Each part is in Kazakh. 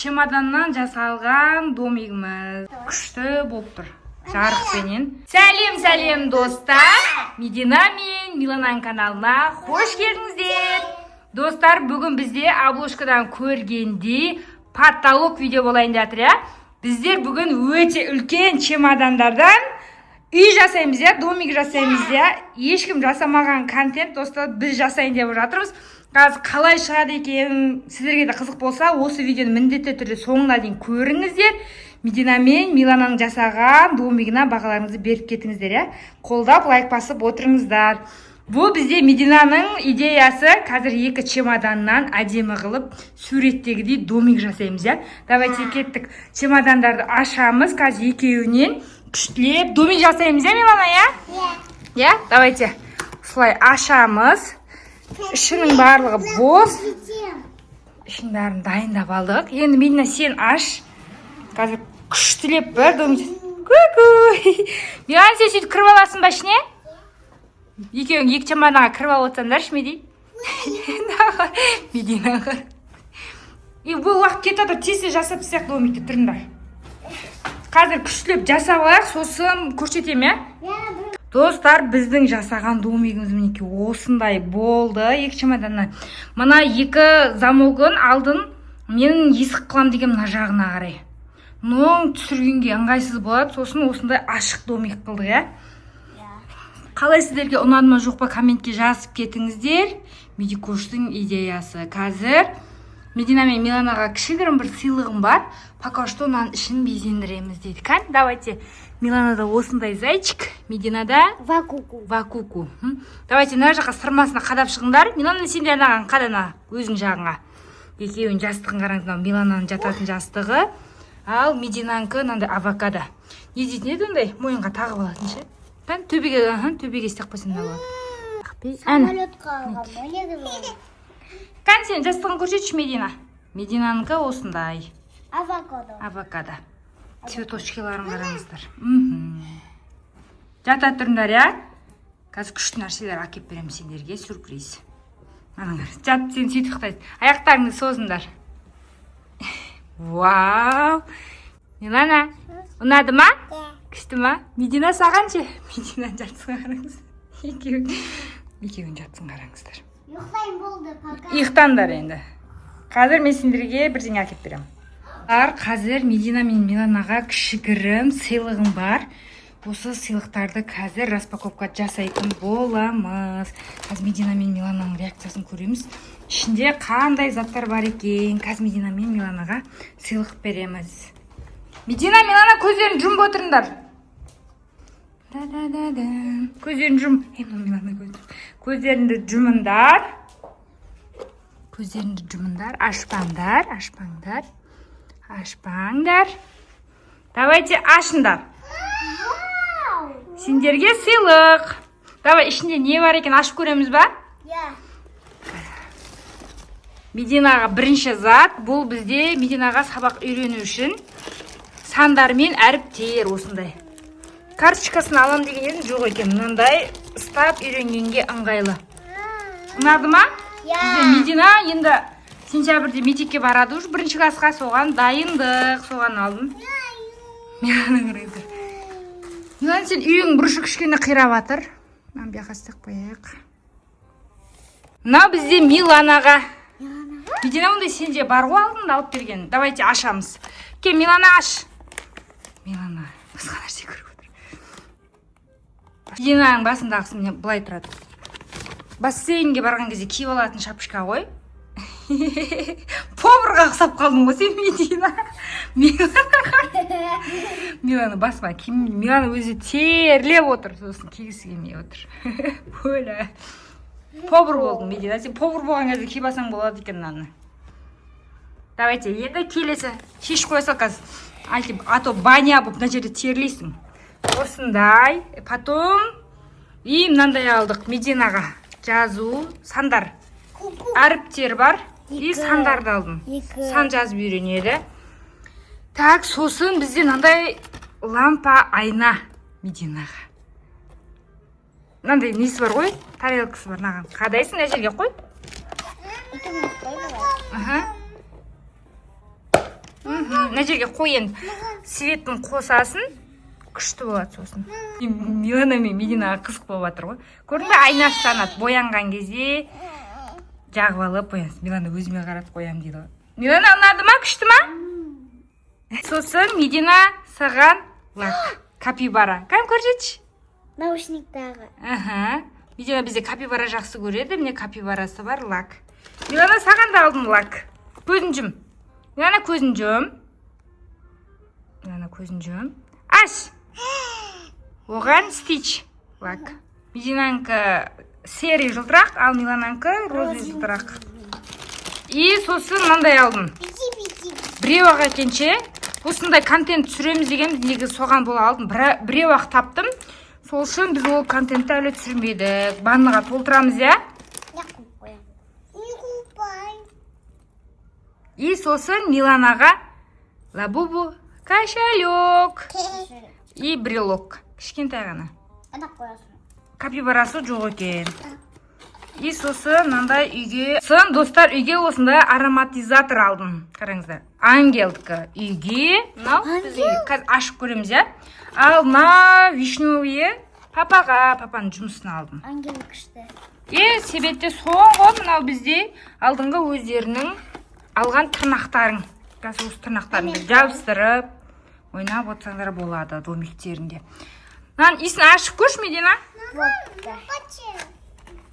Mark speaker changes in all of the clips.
Speaker 1: Чемоданнан жасалған домигіміз күшті болып тұр жарықпенен. Сәлем, сәлем, достар! Медина мен Милананың каналына қош келдіңіздер! Достар, бүгін бізде обложкадан көргендей потолок видео болайын деп жатыр, иә. Біздер бүгін өте үлкен чемодандардан үй жасаймыз, иә, домик жасаймыз, иә. Ешкім жасамаған контент, достар, біз жасайын деп жатырмыз. Қазір қалай шығады екен, сіздерге де қызық болса, осы видеоны міндетті түрде соңына дейін көріңіздер. Медина мен Милананың жасаған домигіне бағаларыңызды беріп кетіңіздер, иә, қолдап, лайк басып отырыңыздар. Бұл бізде Мединаның идеясы. Қазір екі чемоданнан әдемі қылып суреттегідей домик жасаймыз, иә. Давайте, кеттік, чемодандарды ашамыз. Қазір екеуінен күштілеп домик жасаймыз, иә, Милана, иә? Иә, давайте осылай ашамыз. Ішінің барлығы бос, ішінің бәрін дайындап алдық. Енді, Медина, сен аш. Қазір күштілеп бір домик. Ку-ку, Милана, сен сөйтіп кіріп аласың ба ішіне? Екеуің екі чемоданға кіріп алып отырсаңдаршы. Меди, Мединаға и бұл уақыт кетіп жатыр, тез тез жасап тастайық домикті. Тұрыңдар, қазір күштілеп жасап алайық, сосын көрсетемін, иә. Достар, біздің жасаған домигіміз, мінекей, осындай болды екі чемоданнан. Мына екі замогын алдын мен есік қылам деген мына жағына қарай, но түсіргенге ыңғайсыз болады, сосын осындай ашық домик қылдық, иә. Қалай, сіздерге ұнады ма, жоқ па, комментке жазып кетіңіздер. Медикоштың идеясы. Қазір Медина мен Миланаға кішігірім бір сыйлығым бар. Пока что мынаның ішін безендіреміз дейді. Кән, давайте. Миланада осындай зайчик, Мединада
Speaker 2: Вакуку.
Speaker 1: Вакуку. Давайте, мына жаққа сырмасына қадап шығыңдар. Милана, сен де анаған қада, ана өзің жағыңа. Екеуінің жастығын қараңыз. Мынау Милананың жататын жастығы, ал Мединанікі мынандай авокадо. Не дейтін еді, ондай мойынға тағып алатын ше. Кән, төбеге, аха, төбеге істеп қойсаң да болады. Әне.
Speaker 2: Самолетқа алған ба негізі?
Speaker 1: Кән, сен жастығын көрсетші, Медина. Мединанікі осындай.
Speaker 2: Авокадо.
Speaker 1: Авокадо. Цветочкиларын қараңыздар. Жата тұрыңдар, иә. Қазір күшті нәрселер әкеліп беремін сендерге, сюрприз. Анаңдар, жат, сен сөйтіп ұйықтайсың. Аяқтарыңды созыңдар. Вау, Милана, ұнады ма? Күшті ма? Медина, саған ше? Мединаның жатысын қараңыз. Екеуінің жатысын қараңыздар.
Speaker 2: Ұйықтайын, болды, пока.
Speaker 1: Ұйықтаңдар енді. Қазір мен сендерге бірдеңе әкеліп беремін. Ар, қазір Медина мен Миланаға кішігірім сыйлығым бар. Осы сыйлықтарды қазір распаковка жасайтын боламыз. Қазір Медина мен Милананың реакциясын көреміз, ішінде қандай заттар бар екен. Қазір Медина мен Миланаға сыйлық береміз. Медина, Милана, көздерін жұмып отырыңдар. да да да да көздерін жұм. Ей, мына Милана көздеріңді жұмыңдар, көздеріңді жұмыңдар, ашпаңдар, ашпаңдар, ашпаңдар. Давайте, ашыңдар.
Speaker 2: Вау!
Speaker 1: Сендерге сыйлық. Давай, ішінде не бар екен, ашып көреміз ба?
Speaker 2: Иә.
Speaker 1: Мединаға бірінші зат. Бұл бізде Мединаға сабақ үйрену үшін сандар мен әріптер, осындай. Карточкасын алам деген едім, жоқ екен. Мынандай ұстап үйренгенге ыңғайлы. Ұнады ма?
Speaker 2: Иә.
Speaker 1: Бізде Медина енді сентябрьде мектепке барады уже, бірінші классқа, соған дайындық, соған алдым. Милана, қараңыздар. Милана, сен үйің бұрышы кішкене қирап жатыр. Мынаны бұяққа істеп қояйық. Мынау бізде Миланаға. Медина, ондай сенде бар ғой, алдында алып берген. Давайте, ашамыз. Кел, Милана, аш. Милана басқа нәрсе көріп отыр. Мединаның басындағысы, міне, былай тұрады. Бассейнге барған кезде киіп алатын шапочка ғой. Поварға ұқсап қалдың ғой сен, Медина. Милана басыма киім. Милана өзі терлеп отыр, сосын кигісі келмей отыр. Өлә, повар болдың, Медина. Сен повар болған кезде киіп алсаң болады екен мынаны. Давайте, енді келесі. Шешіп қоя сал қазір, а то баня болып мына жерде терлейсің. Осындай. Потом и мынандай алдық Мединаға. Жазу, сандар, әріптер бар и
Speaker 2: Екі.
Speaker 1: сандарды алдым.
Speaker 2: Екі.
Speaker 1: Сан жазып үйренеді. Так, сосын бізде мынандай лампа, айна Мединаға. Мынандай несі бар ғой, тарелкасы бар. Мынаған қадайсың, мына жерге қой. Аха. Мына жерге қой енді, светін қосасың, күшті болады. Сосын Милана мен Мединаға қызық болып жатыр ғой. Көрдің бе, айнасы жанады боянған кезде, жағып алып боянсын. Милана өзіме қаратып қоямын дейді ғой. Милана, ұнады ма, күшті ма? Сосын, Медина, саған лак капибара. Кәне, көрсетші.
Speaker 2: Наушниктағы.
Speaker 1: Аха, Медина бізде капибара жақсы көреді. Міне, капибарасы бар лак. Милана, саған да алдым лак. Көзін жұм, Милана, көзін жұм. Милана, көзін жұм, аш. Оған Стич лак. Мединанікі серый жылтырақ, ал Милананікі розовый жылтырақ. И сосын мынандай алдым.
Speaker 2: Бити, бити.
Speaker 1: Біреу ақ екен ше. Осындай контент түсіреміз деген негізі, соған бола алдым. Біреу ақ таптым, сол үшін біз ол контентті әлі түсірмедік. Ваннаға толтырамыз, иә.
Speaker 2: Я қойып қоямын. Не қойпай.
Speaker 1: И сосын Миланаға Лабубу кошелек и брелок кішкентай ғана.
Speaker 2: Ана қоясың.
Speaker 1: Капибарасы жоқ екен. И сосын мынандай үйге, сосын, достар, үйге осындай ароматизатор алдым. Қараңыздар, Ангелдікі. Үйге мынау, біз үйге қазір ашып көреміз, иә. Ал мына вишневый папаға, папаның жұмысына алдым.
Speaker 2: Ангел күшті.
Speaker 1: И себетте соңғы мынау бізде алдыңғы өздерінің алған тырнақтарың. Қазір осы тырнақтарыңды жабыстырып ойнап отырсаңдар болады домиктерінде. Мынаның иісін ашып көрші, Медина.
Speaker 2: Бопты.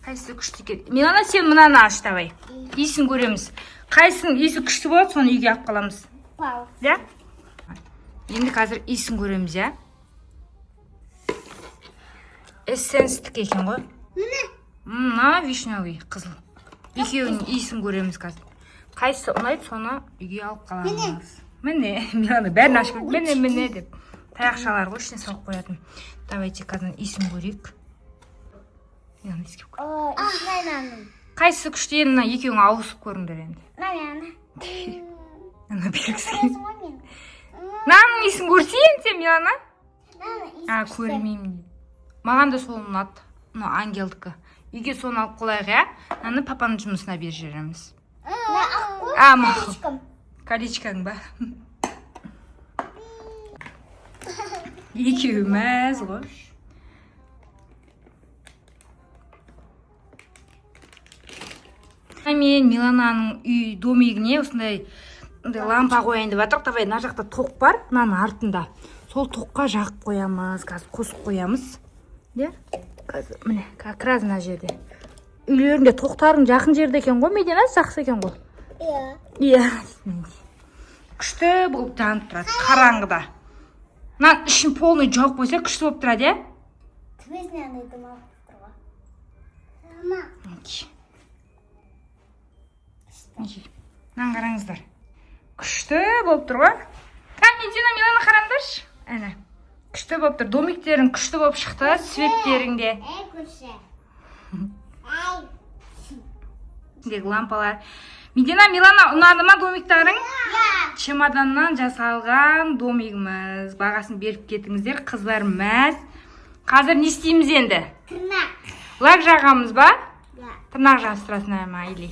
Speaker 1: Қайсысы күшті екен? Милана, сен мынаны аш, давай, иісін көреміз. Қайсының иісі күшті болады, соны үйге алып қаламыз.
Speaker 2: Пау.
Speaker 1: Иә, енді қазір иісін көреміз, иә. Эссенстікі екен ғой. Мына вишневый қызыл. Екеуінің иісін көреміз қазір. Қайсысы ұнайды, соны үйге алып қаламыз. Міне, Милана бәрін ашып көрді. Міне, міне деп. Таяқшалар ғой, ішіне салып қоятын. Давайте қазір иісін көрейік. Милана, иіскеп көр.
Speaker 2: О, иісін ананың.
Speaker 1: Қайсысы күшті енді? Мына екеуің ауысып көріңдер енді.
Speaker 2: Мына.
Speaker 1: Ана бергісі.
Speaker 2: Көресің ғой мен.
Speaker 1: Мынаның иісін көрсей енді сен, Милана.
Speaker 2: Мынаның иісі
Speaker 1: А,
Speaker 2: күшті.
Speaker 1: көрмеймін дейді. Маған да сол ұнады. Мынау Ангелдікі. Үйге соны алып қалайық, иә. Мынаны папаның жұмысына беріп жібереміз.
Speaker 2: Мына ақ қой.
Speaker 1: А, мақұл.
Speaker 2: Колечком.
Speaker 1: Колечкаң ба? Екеуі мәз ғой. Мен Милананың үй домигіне осындай мындай лампа қояйын деп жатырмық. Давай, мына жақта тоқ бар, мынаның артында. Сол тоққа жағып қоямыз, қазір қосып қоямыз. Иә? Қазір міне, как раз мына жерде. Үйлерінде тоқтарың жақын жерде екен ғой, Медина, жақсы екен ғой.
Speaker 2: Иә.
Speaker 1: Иә. Күшті болып жанып тұрады қараңғыда. Мынаның ішін полный жауып қойса, күшті болып тұрады, иә?
Speaker 2: Төбесіне андай домалақ тұр ғой. Мама.
Speaker 1: Мінекей. Мінекей. Мынаны қараңыздар. Күшті болып тұр ғой. Кәне, Медина, Милана, қараңдаршы. Әне. Күшті болып тұр. Домиктерің күшті болып шықты, светтерің де.
Speaker 2: Ей, көрші. Ай.
Speaker 1: Ішіндегі лампалар. Медина, Милана, ұнады ма домиктарың?
Speaker 2: Иә.
Speaker 1: Чемоданнан жасалған домигіміз. Бағасын беріп кетіңіздер, қыздар мәз. Қазір не істейміз енді?
Speaker 2: Тырнақ.
Speaker 1: Лак жағамыз ба?
Speaker 2: Иә.
Speaker 1: Тырнақ жабыстырасың ма или?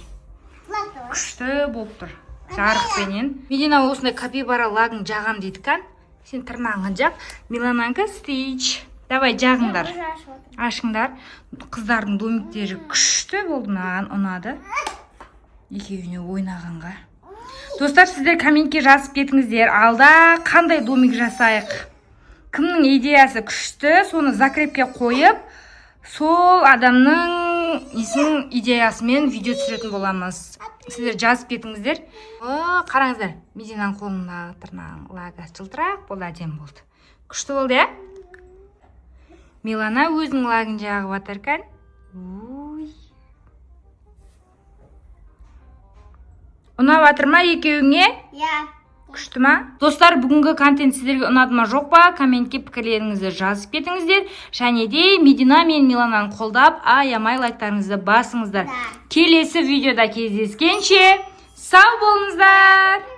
Speaker 2: Лак давай.
Speaker 1: Күшті болып тұр жарықпенен. Медина осындай капибара лагын жағам дейді кән. Сен тырнағын жақ. Милананікі Стич. Давай, жағыңдар.
Speaker 2: Уже ашып отырмын.
Speaker 1: Ашыңдар. Қыздардың домиктері күшті болды, маған ұнады екеуіне ойнағанға. Достар, сіздер комментке жазып кетіңіздер, алда қандай домик жасайық, кімнің идеясы күшті, соны закрепке қойып, сол адамның несінің идеясымен видео түсіретін боламыз. Сіздер жазып кетіңіздер. О, қараңыздар, Мединаның қолындағы тырнағының лагы жылтырақ болды, әдемі болды, күшті болды, иә. Милана өзінің лагын жағып жатыр екен. Ой, ұнап жатыр ма екеуіңе?
Speaker 2: Иә.
Speaker 1: Күшті ма? Достар, бүгінгі контент сіздерге ұнады ма, жоқ па? Комментке пікірлеріңізді жазып кетіңіздер. Және де Медина мен Милананы қолдап, аямай лайктарыңызды басыңыздар.
Speaker 2: Да.
Speaker 1: Келесі видеода кездескенше, сау болыңыздар.